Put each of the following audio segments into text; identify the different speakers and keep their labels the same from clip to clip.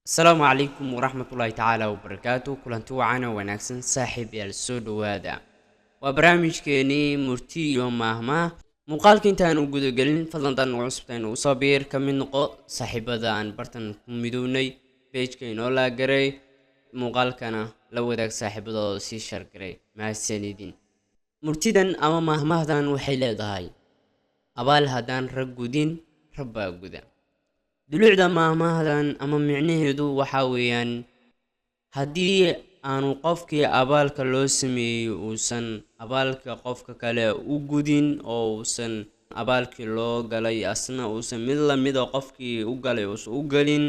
Speaker 1: Asalaamu calaykum waraxmatullaahi tacaala wabarakaatu. Kulanti wacan oo wanaagsan, saaxiib yaal, soo dhowaada. Waa barnaamijkeenii murti iyo maahmaah. Muuqaalka intaan u gudagelin, fadlan dan nagu cusubta inugu soo biir, ka mid noqo saaxiibada aan bartan ku midownay, page-ka inoo like-garay, muuqaalkana la wadaag saaxiibadooda, sii share-garay. Mahadsanidin. Murtidan ama maahmaahdan waxay leedahay: abaal haddaan rag gudin, rabbaa guda. Dulucda maahmaahdan ama micnaheedu waxaa weeyaan, haddii aanu qofkii abaalka loo sameeyey uusan abaalka qofka kale u gudin, oo uusan abaalkii loo galay asna uusan mid lamida qofkii u galay uusan u gelin,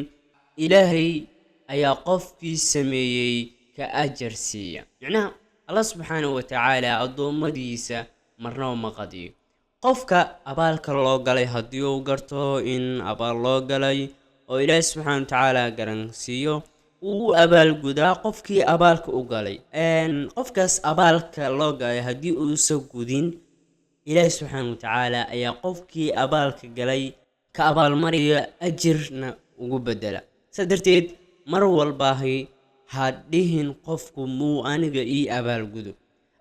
Speaker 1: Ilaahay ayaa qofkii sameeyey ka ajar siiya. Micnaha, Allah subxaanahu wa tacaala addoommadiisa marnaba ma qadiyo. Qofka abaalka loo galay haddii uu garto in abaal loo galay oo Ilaahay subxaana wa tacaala garansiiyo, wuu u abaalgudaa qofkii abaalka u galay. Qofkaas abaalka loo galay haddii uusan gudin, Ilaahay subxaana wa tacaala ayaa qofkii abaalka galay ka abaalmariya, ajirna ugu bedela. Saa darteed, mar walbaahi ha dhihin qofku muu aniga ii abaalgudo.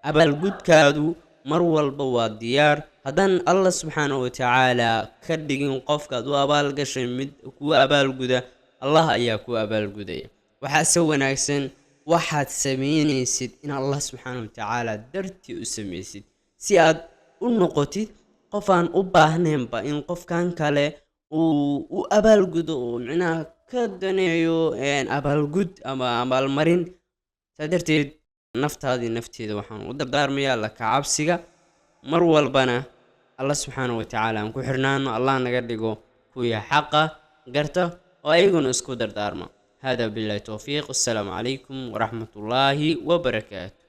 Speaker 1: Abaalgudkaadu mar walba waa diyaar. Haddaan Allah subxaana wa tacaala ka dhigin qofkaad u abaalgashay mid kuu abaalguda, Allah ayaa kuu abaalgudaya. Waxaase wanaagsan waxaad samaynaysid in Allah subxaana wa tacaala dartii u samaysid, si aad u noqotid qof aan u baahnaynba in qofkan kale uu u abaalgudo oo micnaha ka daneeyo abaalgud ama abaalmarin. Saa darteed, naftaadii nafteeda waxaan u dardaarmayaa la kacabsiga, mar walbana Allah subxaana wa tacaala aan ku xirnaano. Allah naga dhigo kuwii xaqa garta oo ayaguna isku dardaarma. Hada billahi towfiiq, assalaamu calaykum waraxmatullaahi wabarakaatu.